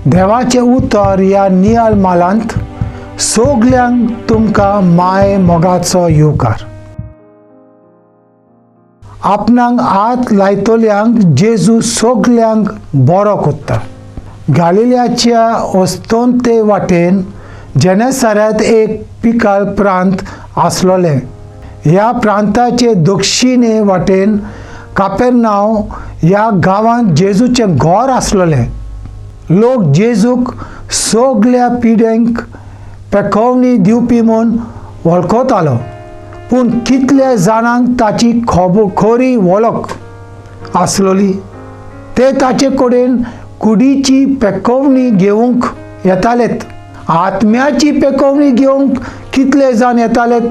देवाचें उतर ह्या नियाल मालांत सगल्यांक तुमकां माय मोगाचो येवकार. आपणाक हात लायतल्यांक जेजू सगल्यांक बरो कोत्ता. गालिल्याच्या अस्तंते वाटेन जेनेसाऱ्यांत एक पिकाळ प्रांत आसलोलें. ह्या प्रांताचे दक्षिणे वाटेन कापेरनाव ह्या गांवांत जेजूचें घर आसलोलें. लोक जेजूक सगल्या पिड्यांक पेखोवणी दिवपी म्हूण वळखतालो, पूण कितल्या जाणांक ताची खरी वळख आसलोली. ते ताचे कडेन कुडीची पेखोवणी घेवंक येतालेत, आत्म्याची पेखोवणी घेवंक कितले जाण येतालेत.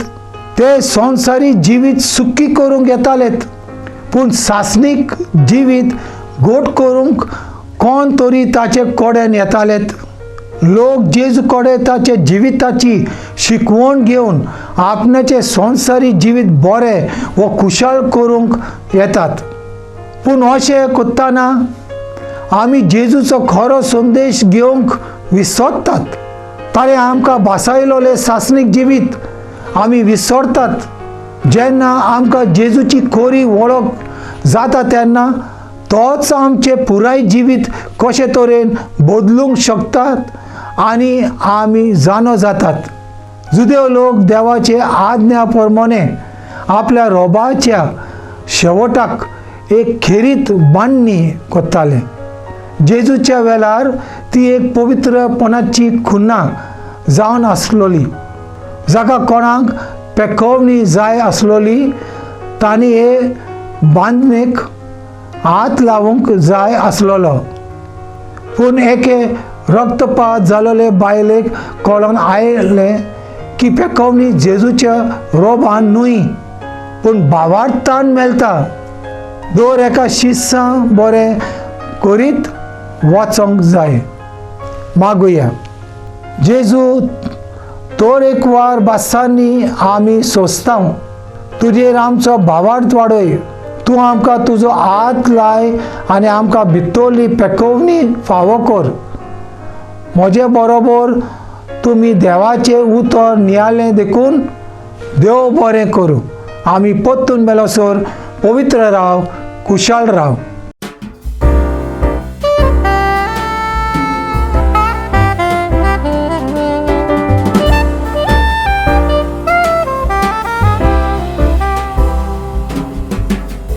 ते संवसारी जिवीत सुखी करूंक येतालेत, पूण सासणीक जिवीत गोड करूंक कोण तरी ताचे कडेन येतालेत. लोक जेजू कडेन ताचे जिविताची शिकवण घेवन आपणाचें संवसारी जिवीत बरें व खुशाल करूंक येतात. पूण अशें करतना आमी जेजूचो खरो संदेश घेवंक विसरतात. ताणें आमकां भासायलोलें सासणीक जिवीत आमी विसरतात. जेन्ना आमकां जेजूची खरी वळख जाता तेन्ना तोच आमचें पुराय जिवीत कशे तरेन बदलूंक शकतात आनी आमी जाणो जातात. जुदेव लोक देवाचे आज्ञा प्रमाणे आपल्या रोबाच्या शेवटाक एक खेरीत बांदणी करताले. जेजूच्या वेळार ती एक पवित्रपणाची खुन्ना जावन आसलोली. जाका कोणाक पेखोवणी जाय आसलोली तांणी हे बांदणेक हात लावंक जाय आसलोलो. पूण एके रक्तपात जालोले बायलेक कळोन आयलें की पेखोवणी जेजूच्या रोबान न्हय पूण भावार्थान मेळटा. दर एका शिस्सां बरें करीत वचोंक जाय. मागुया. जेजू, तर एकवार भासांनी आमी सोंसता, तुजेर आमचो भावार्थ वाडय. तूं आमकां तुजो हात लाय आनी आमकां भितरली पेखोवणी फावो कर. म्हजे बरोबर तुमी देवाचें उतर नियाळें देखून देव बरें करूं. आमी परतून मेलोसर पवित्र राव, खुशाल राव.